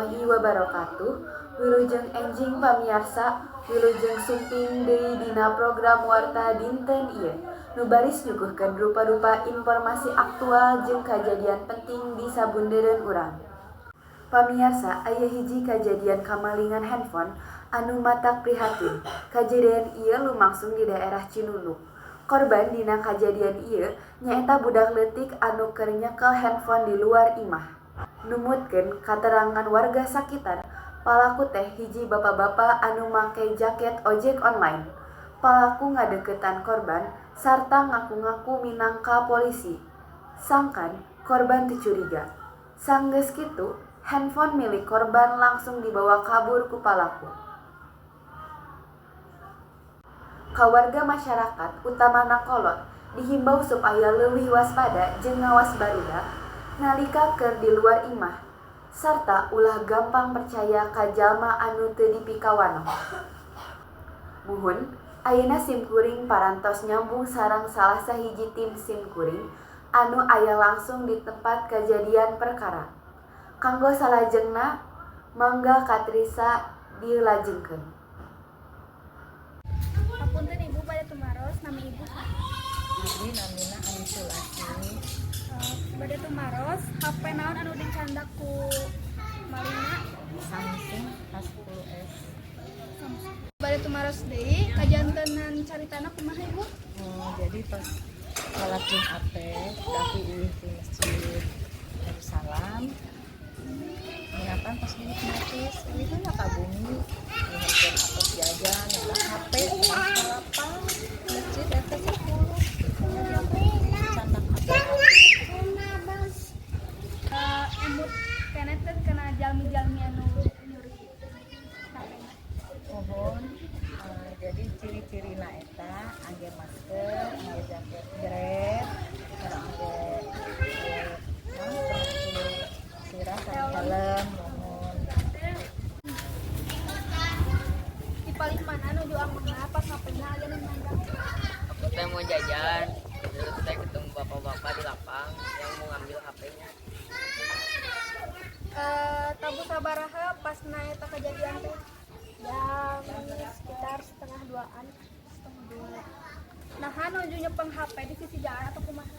Warahmatullahi wabarakatuh. Wilujeng enjing pamiarsa, wilujeng sumping deui dina program Warta dinten ieu. Nu baris nyuguhkeun rupa-rupa informasi aktual jeung kajadian penting di sabundeureun urang. Pamiarsa, aya hiji kajadian kamalingan handphone anu matak prihatin. Kajadian ieu lumangsung di daerah Cinunuk. Korban dina kajadian ieu nyaeta budak leutik anu keur nyekel handphone di luar imah. Numutkeun katerangan warga sakitar, palaku teh hiji bapa-bapa anu make jaket ojek online. Palaku ngadeukeutan korban sarta ngaku-ngaku minangka polisi. Sangkan korban teu curiga. Sanggeus kitu, handphone milik korban langsung dibawa kabur ku palaku. Ka warga masyarakat utamana kolot dihimbau supaya leuwih waspada jeung ngawas barudak nalika keur di luar imah sarta ulah gampang percaya ka jalma anu teu dipikawanoh. Muhun, ayeuna simkuring parantos nyambung sareng salah sahiji tim simkuring anu aya langsung di tempat kajadian perkara. Kanggo salajengna, mangga katrisa dilajengkeun. Hapunten, Ibu, bade tumaros, nami Ibu saha? Abdi namina Anisul Asmi. Bade tumaros, HP naon anu dicandak ku malingna? Samsung A10s. Samsung. Bade tumaros deui, kajantenan caritana kumaha, Ibu? Oh, jadi pas sholat Jumat teh kaki uih di Masjid Darussalam. Niatan pas dihipnotis, uih teh ka bumi nyuhunkeun atos jajan, nyetak HP pas ka lapang masjid RT 10 gitu nya, candak HP. Emut keneh teh kana jalmi-jalmi anu nyuri HP-na? Mohon, jadi ciri-cirina eta angge masker, angge jaket Grab, sareng angge naon, sepatu sirah sareng helm, mohon. Di paling mana nuju amengna pas HP-na aya nu nyandak? Aku teh mau jajan, terus teh ketemu bapak-bapak di lapang yang mau ngambil HP-nya. Tabuh sabaraha pas na eta kejadian teh? Jam sekitar setengah duaan. 1.30. Nah, nuju nyepeng HP di sisi jalan atau kumaha?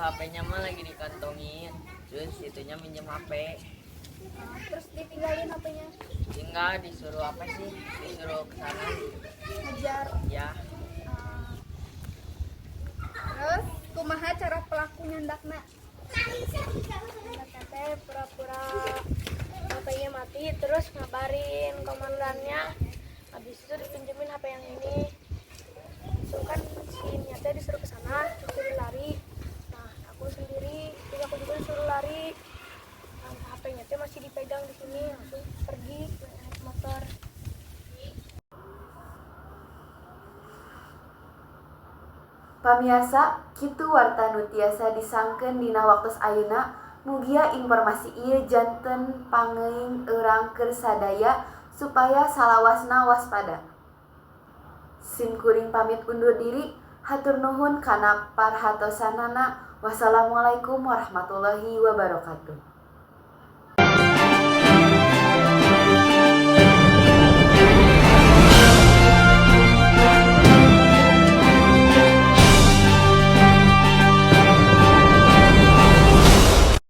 HP-nya mah lagi dikantongin, terus itunya minjem HP. Terus ditinggalin HP-nya? Tinggal disuruh apa sih, disuruh ke sana. Ngejar? Ya. Terus kumaha cara pelaku nyandakna? Teh pura-pura HP-nya mati, terus ngabarin komandannya, habis itu dipinjemin HP yang ini. Langsung kan si Nia teh disuruh ke sana, disuruh lari. Nah, aku sendiri, terus aku juga disuruh lari. Nah, HP-nya teh masih dipegang di sini, langsung pergi naik motor. Pamiarsa, kitu warta nu tiasa disangkeun dina waktos ayeuna. Mugia informasi ieu janten pangeuing urang keur sadaya supaya salawasna waspada. Sim kuring pamit undur diri, hatur nuhun kana perhatosanana. Wassalamualaikum warahmatullahi wabarakatuh.